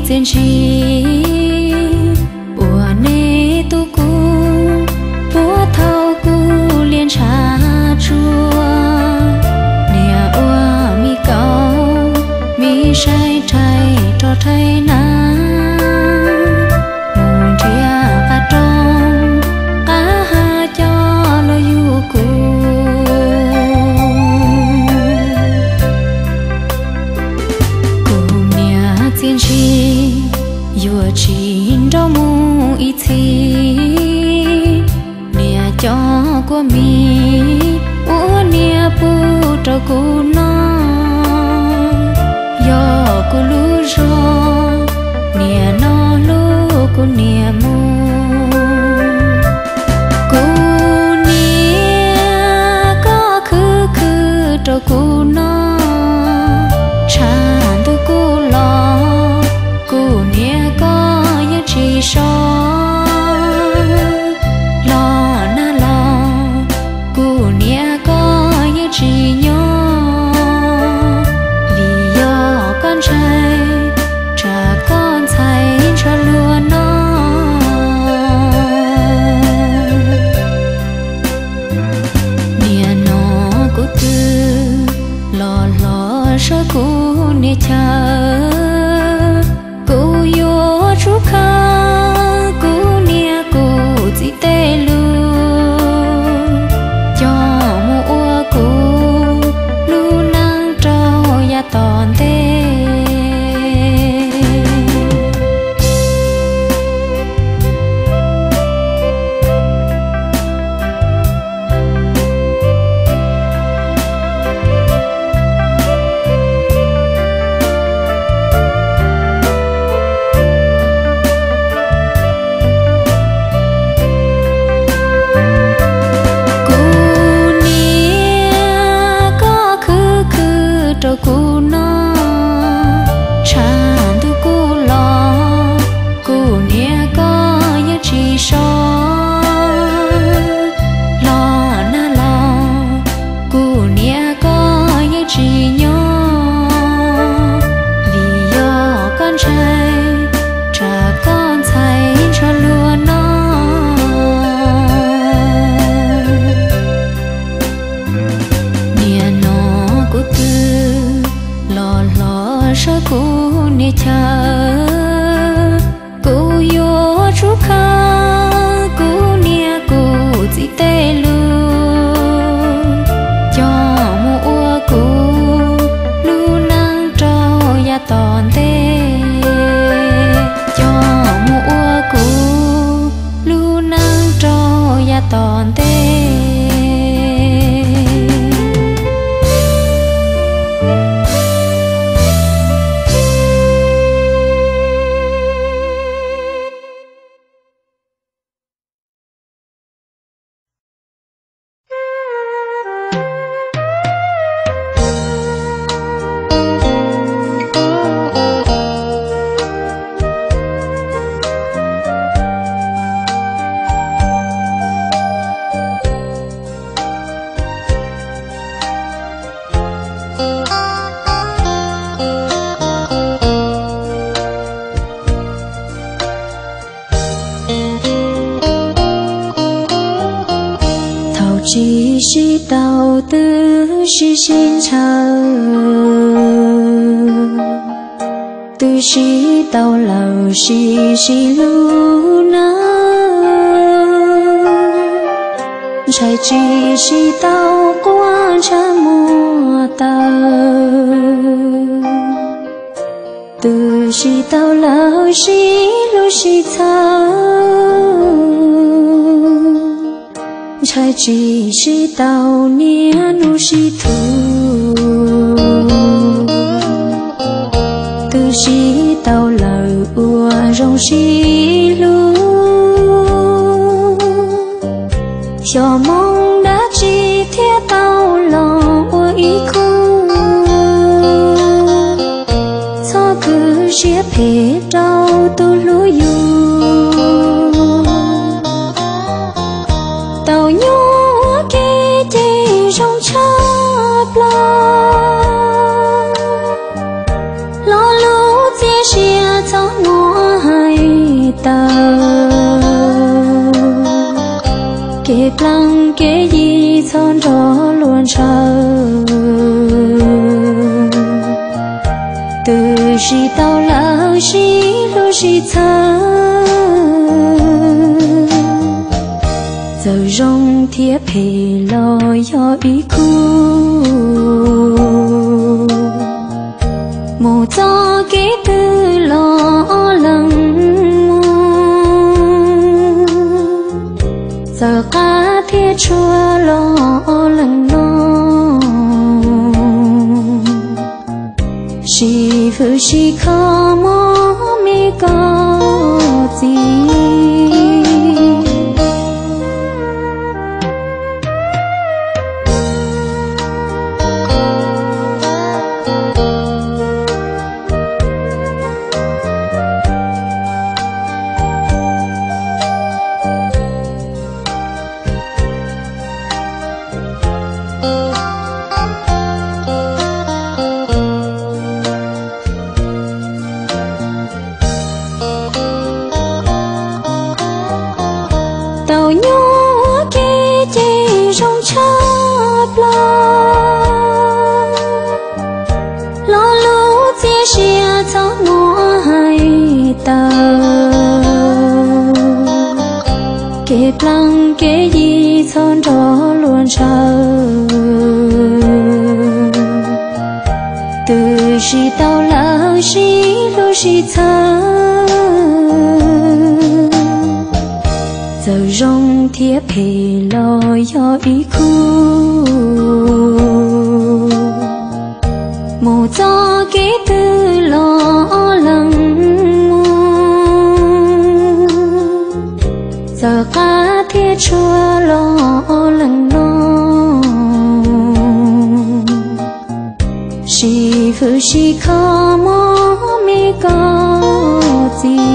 txiaj ntsig uas nej tub kuv puag thaum kuv liaj ntshav tsuag. Niam ua me kaus, me saib rhais roj rhais na, mus nrhiav qab rooj qab hav coj los yug kuv. Kuv niam txiaj ntsig yuav tsis nrog mus ib txhis. Niam cov kua mis uas niam pub rau kuv noj, yog kuv lub zog, niam noj hlub kuv niam mus. Kuv niam koj khwv khwv rau kuv noj, tshav ntuj kuj los, kuv niam koj yeej tsis so. Los nag los, kuv niam koj yeej tsis nyob, vim yog koj ntshai tsam koj ntxhais ntshaw luag no. Niam no kuv twb los hlob sawv kuv niam chaw, kuv yuav tsum khaws kuv niam kuv txiv tej lus coj mus ua kuv lub neej rau yav tom ntej. Kuv niam koj khwv khwv rau kuv noj, tshav ntuj kuj los, kuv niam koj yeej tsis so. Los nag los, kuv niam koj yeej tsis nyob, vim yog koj ntshai tsam koj ntxhais ntshaw luag no. Niam no kuv twb los hlob sawv kuv niam chaw, kuv yuav tsum khaws kuv niam kuv txiv tej lus coj mus ua kuv lub neej rau yav tom ntej, coj mus ua kuv lub neej rau yav tom ntej. Thaum tsis sib tau twb sib sib ntshaw, twb sib tau lawm sib sib hlub nawb. Ntshai tsis sib tau quaj ntshaw muag taw, twb sib tau lawm sib hlub sib txhawb. Ntshai tsis sib tau niaj hnub sib thum, twb sib tau lawm ua zoo sib hlub. Xyov hmoov dab tsi thiaj tau los ua ib khub, txhob khwv siab phem rau tus hlub yus. Tau nyob ua ke ces zoo tshaj plaws, lo lus txiaj sia txhob taw, kev plees kev yi txhob nrog luag ntshaw. Twb sib tau lawm sib hlub sib txhawb, txawm zoo thiab phem los yog ib khub. Mus txoj kev twg los lees mus, txawm qab thiab tshuaj los lees noj. Sib hwm sib kho mob me koj txiv. Tau nyob ua ke ces zoo tshaj plaws, lo lus txias sia txhob muab hais tawm. Kev plees kev yi txhob nrog luag ntshaw. Twb sib tau lawm sib hlub sib txhawb, txawm zoo thiab phem los yog ib khub. Mus txoj kev twg los lees mus, txawm qab thiab tshuaj los lees noj. Sib hwm sib kho mob me koj txiv.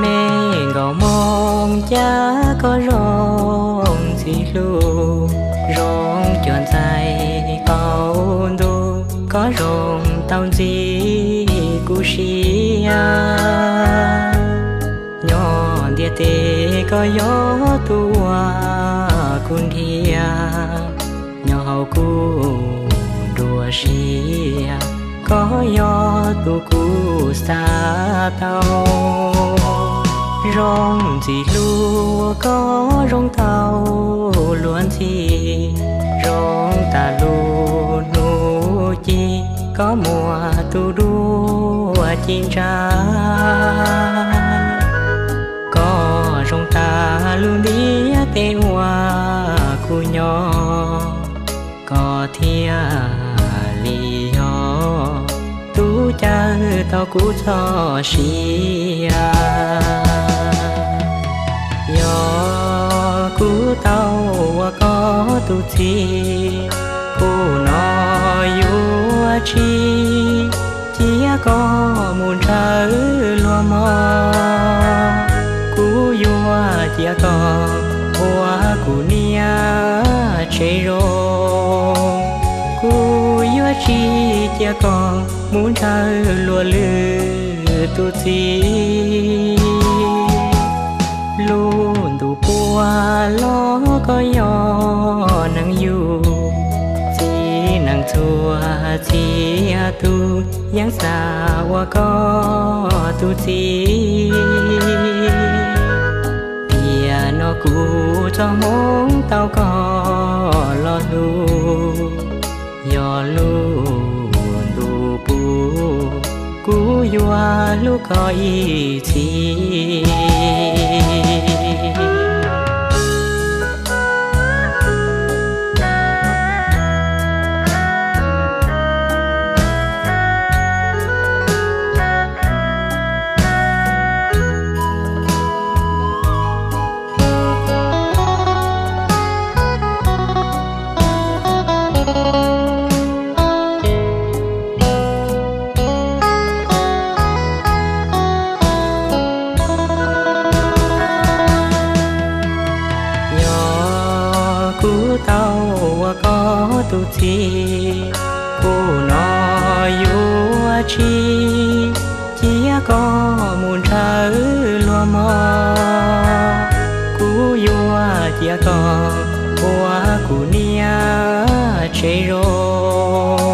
Me nkauj Hmoob, cas koj zoo ntxim hlub, zoo cuag ntxaij qaum ntuj, koj zoo tau ntxiv kuv siab. Nyob ntiaj teb koj yog tus uas kuv nrhiav, nyob hauv kuv nruab siab koj yog tus kuv xav tau. Zoo ntxim hlub uas koj zoo tau luag ntxhi, zoo tas lub hnub ci koj muaj tus duab ci ntsa. Koj zoo tas lub ntiaj teb uas kuv nyob, koj thiaj li yog tus caw tau kuv txoj sia. Yog kuv tau ua koj tus txiv, kuv no yuav tsis cia koj mus ntshaw luag mog. Kuv yuav cia koj ua kuv niam tsev zoo, kuv yuav tsis cia koj mus ntshaw luag lwm tus txiv. Lub ntuj puag los koj yog neeg yug, txiv neej txhua txhia tus yeej xav ua koj tus txiv. Tiam no kuv txoj hmoov tau koj los hlub, yog lub ntuj puag kuv yuav hlub koj ib txhis. tus txiv, kuv no yuav tsis cia koj mus ntshaw luag mog. Kuv yuav cia koj ua kuv niam tsev zoo,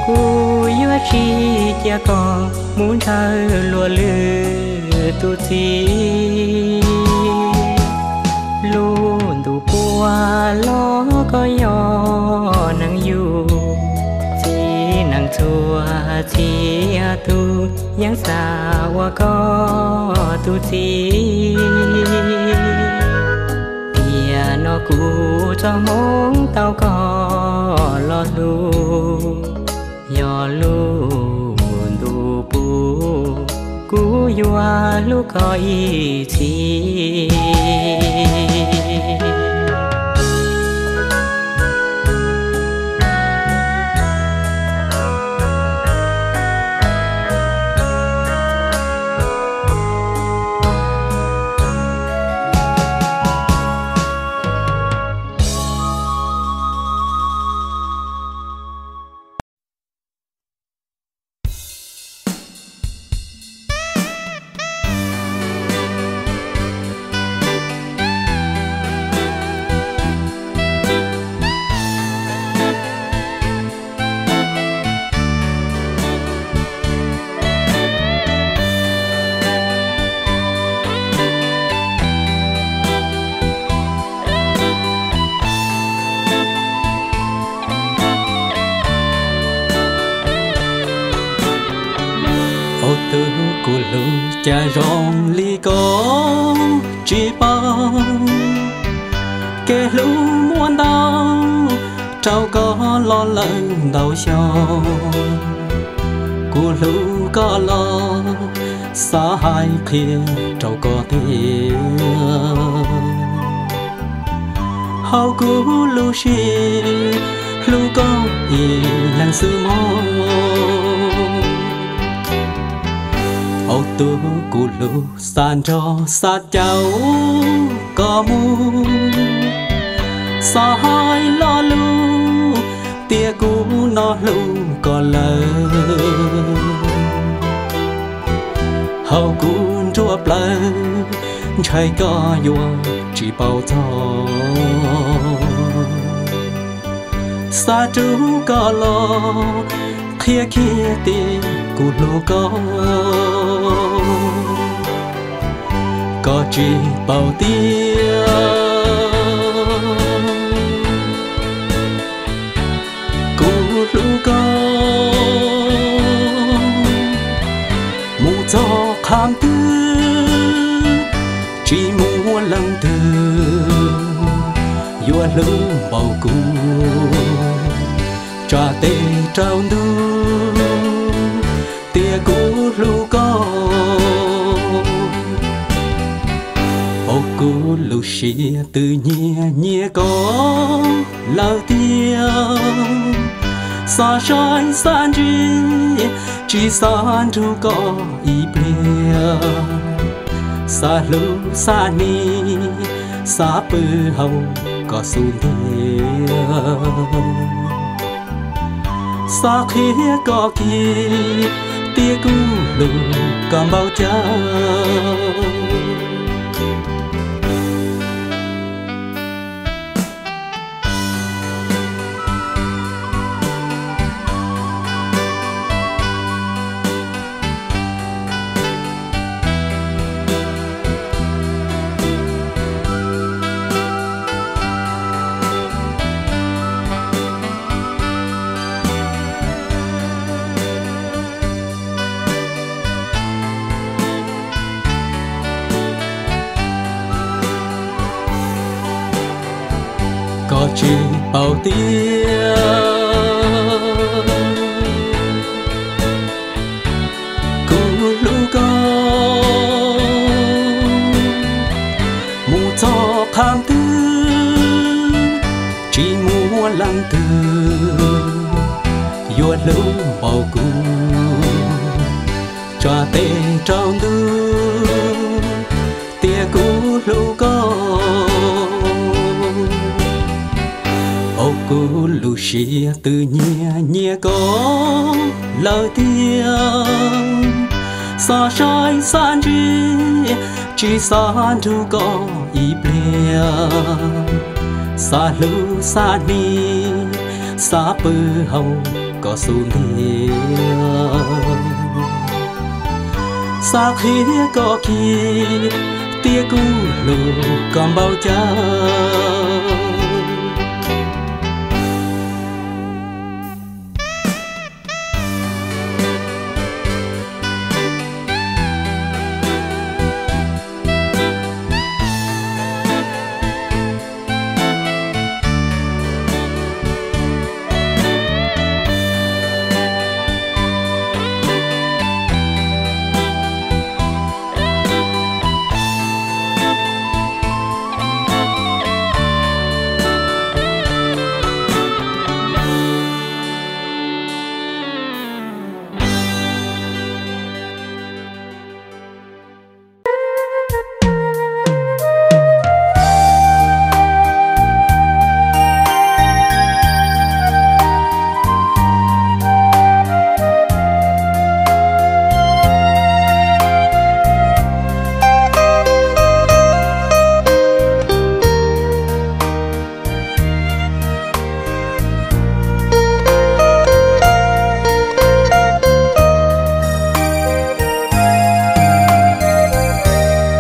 kuv yuav tsis cia koj mus ntshaw luag lwm tus txiv. Lub ntuj puag los koj yog neeg yug, txiv neej txhua txhia tus yeej xav ua koj tus txiv. Tiam no kuv txoj hmoov tau koj los hlub, yog lub ntuj puag kuv yuav hlub koj ib txhis. Ua tus kuv hlub, cas zoo li koj tsis paub, kev hlub muaj ntau rau koj los lawm ntau xyoo. Kuv hlub koj los xav hais qhia rau koj tias hauv kuv lub siab hlub koj ib leeg xwb mog. Ua tus kuv hlub, xav nrog xav caum koj mus, xav hais lo lus tias kuv no hlub koj lawm. Hauv kuv nruab plawv ntshai koj yuav tsis paub txog, xav rub koj los qhia kiag tias kuv hlub koj. Koj tsis paub tias kuv hlub koj mus txog qhov twg, tsis muaj leej twg yuav hlub npaum kuv. Tsa tes rau ntuj tias kuv hlub koj. Ua kuv lub siab twb nyiam nyiam koj lawm tiag, xav saib xav ntsib, tsis xav nrug koj ib pliag, xav hlub xav nim, xav pw hauv koj xub ntiag, xav qhia koj kiag tias kuv hlub koj npaum cas. Koj tsis paub tias kuv hlub koj mus txog qhov twg, tsis muaj leej twg yuav hlub npaum kuv. Tsa tes rau ntuj tias kuv hlub koj. Ua kuv lub Tsis yog twb nyiag nyiag koj lawm tiag, xav saib xav ntsib, tsis xav nrug koj ib pliag, xav hlub xav hni, xav pw hauv koj xub ntiag, xav qhia koj kiag tias kuv hlub koj npaum cas.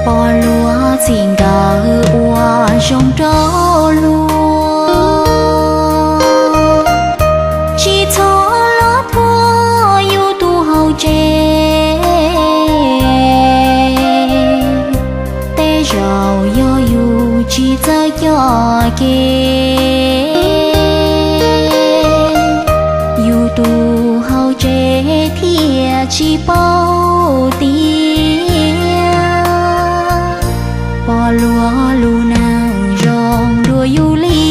Pom luag txij nkawm ua zoo rau luag, tsis txhob los thuam yus tus hauv tsev. Tej zaum yog yus tsis txawj coj kev, yus tus hauv tsev thiaj tsis paub tias pom luag lub neej zoo dua yus li.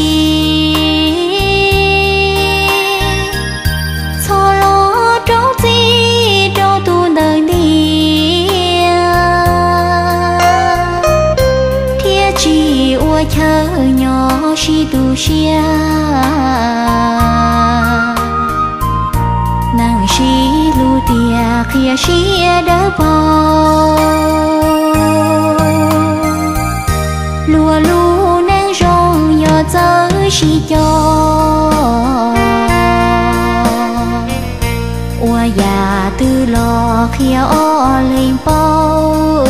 Txhob los rau txim rau tus ntawd ntiag, thiaj tsis ua chaw nyob sib tu siab. Neeg sib hlub tiag qhia siab dawb paug, luag lub neej zoo yog txawj sib coj. Ua yam twg los qhia ob leeg paub,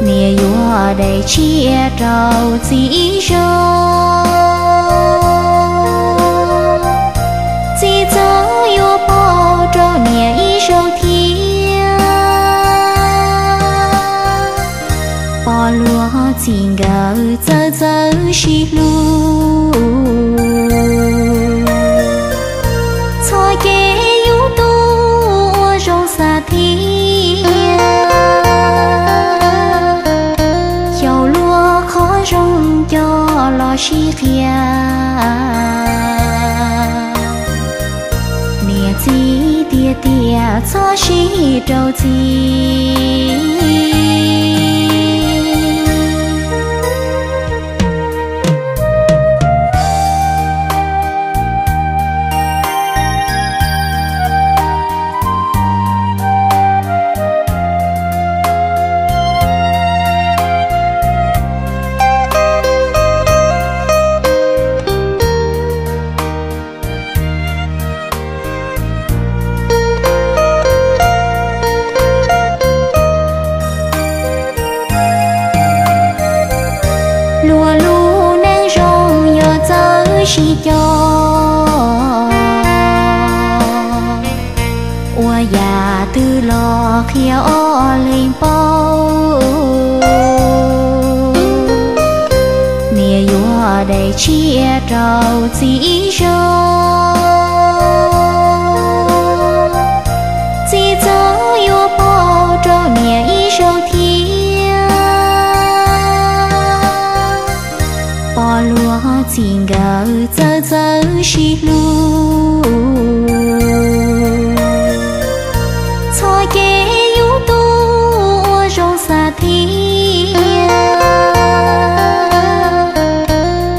niam yuav daim tshiab rau txiv ib zaug, txiv txawm yuav pauv rau niam ib zaug thiab. Pom luag txij nkawm txawj txawj sib hlub, txoj kev yus tu ua zoo xav thiab. Xyaum luag qhov zoo coj los sib qhia, niam txiv tiag tiag txhob sib rau txim. Luag lub neej zoo yog txawj sib coj, ua yam twg los qhia ob leeg paub, niam yuav daim tshiab rau txiv ib zaug, txiv txawm yuav pauv rau niam ib zaug thiab. Pom luag txij nkawm txawj txawj sib hlub, txoj kev yus tu ua zoo xav thiab.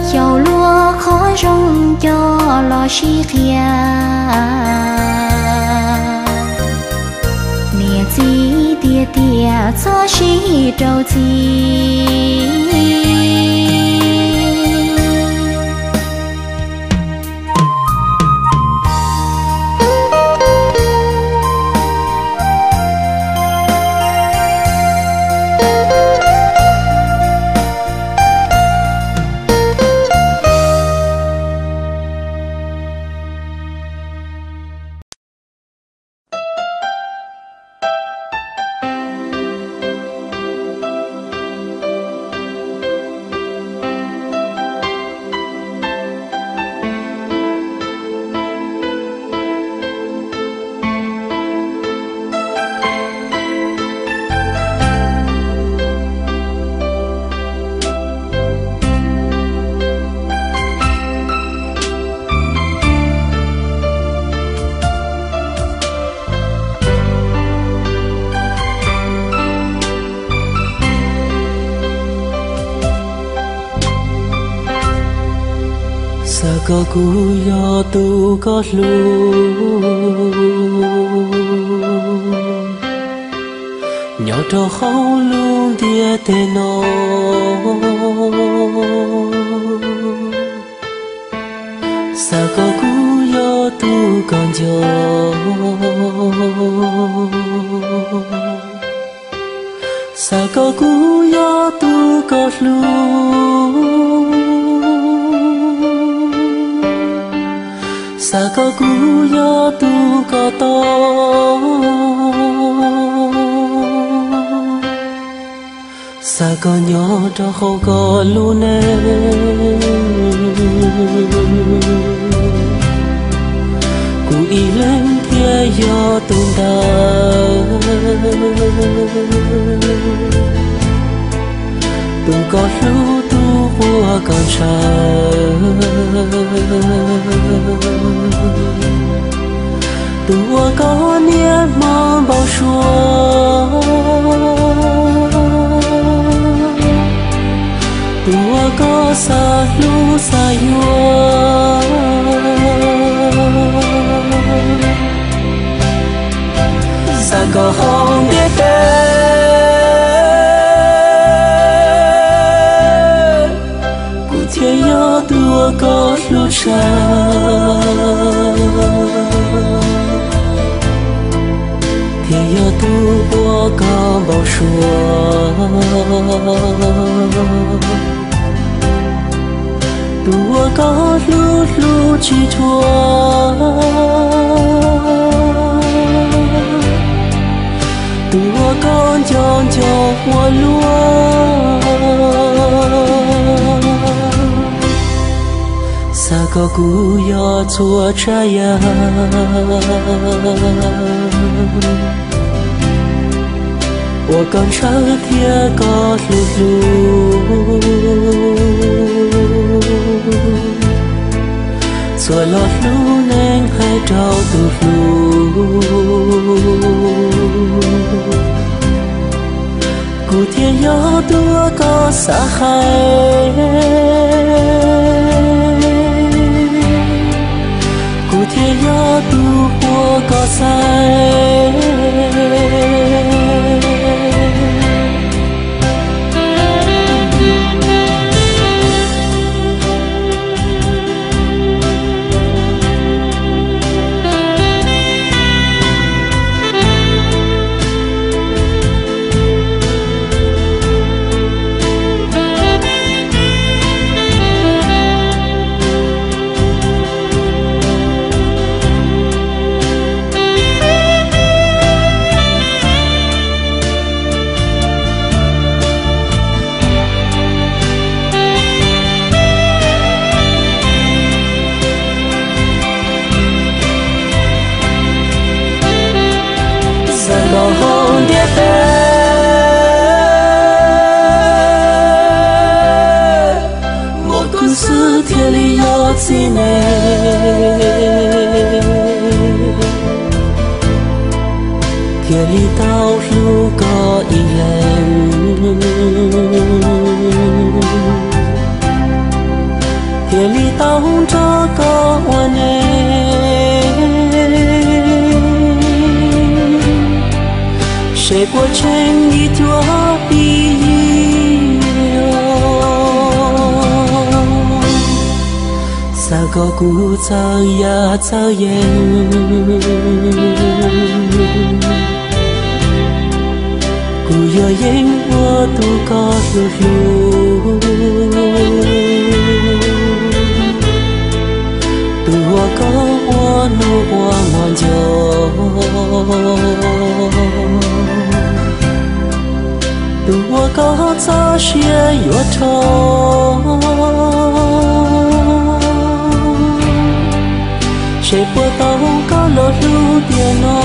Xyaum luag Zoo cov los sib qhia, niam txiv tiag tiag txhob sib rau txim. Xav kom kuv yog tus koj hlub, nyob rau hauv lub ntiaj teb no. Xav kom kuv yog tus koj nco, xav kom kuv yog tus koj hlub, xav kom kuv yog tus koj tau. Xav kom nyob rau hauv koj lub neej, kuv ib leeg thiaj yog tus ntawd, tus koj hlub, tus uas koj ntshaw, tus uas koj niaj hmo npau suav, tus uas koj xav hlub xav yuav. Xav kom hauv ntiaj teb kuv thiaj yog tus uas koj hlub tshaj, thiaj yog tus uas koj npau suav, tus uas koj hlub hlub tsis dhuav, tus uas koj nco nco ua luaj. Xav kom kuv yog txhua tsav yam uas koj ntshaw thiab koj hlub hlub, txhua lo lus neeg hais rau tus hlub. Kuv thiaj yog tus uas koj xav hais, kuv thiaj yog tus uas koj xaiv. Xav kom hauv ntiaj teb muaj kuv xwb thiaj li yog txiv neej, thiaj li tau hlub koj ib leeg, thiaj li Tau nrog koj ua neej, seb puas tsheej ib cuab pib yig. Xav kom kuv txawj yaj txawj yees, kuv yuav yeej ua tus koj hlub hlub, tus uas koj ua nuj ua nqua nco, tus uas koj txoj sia yuav rho. Seb puas tau koj los hlub tiam no,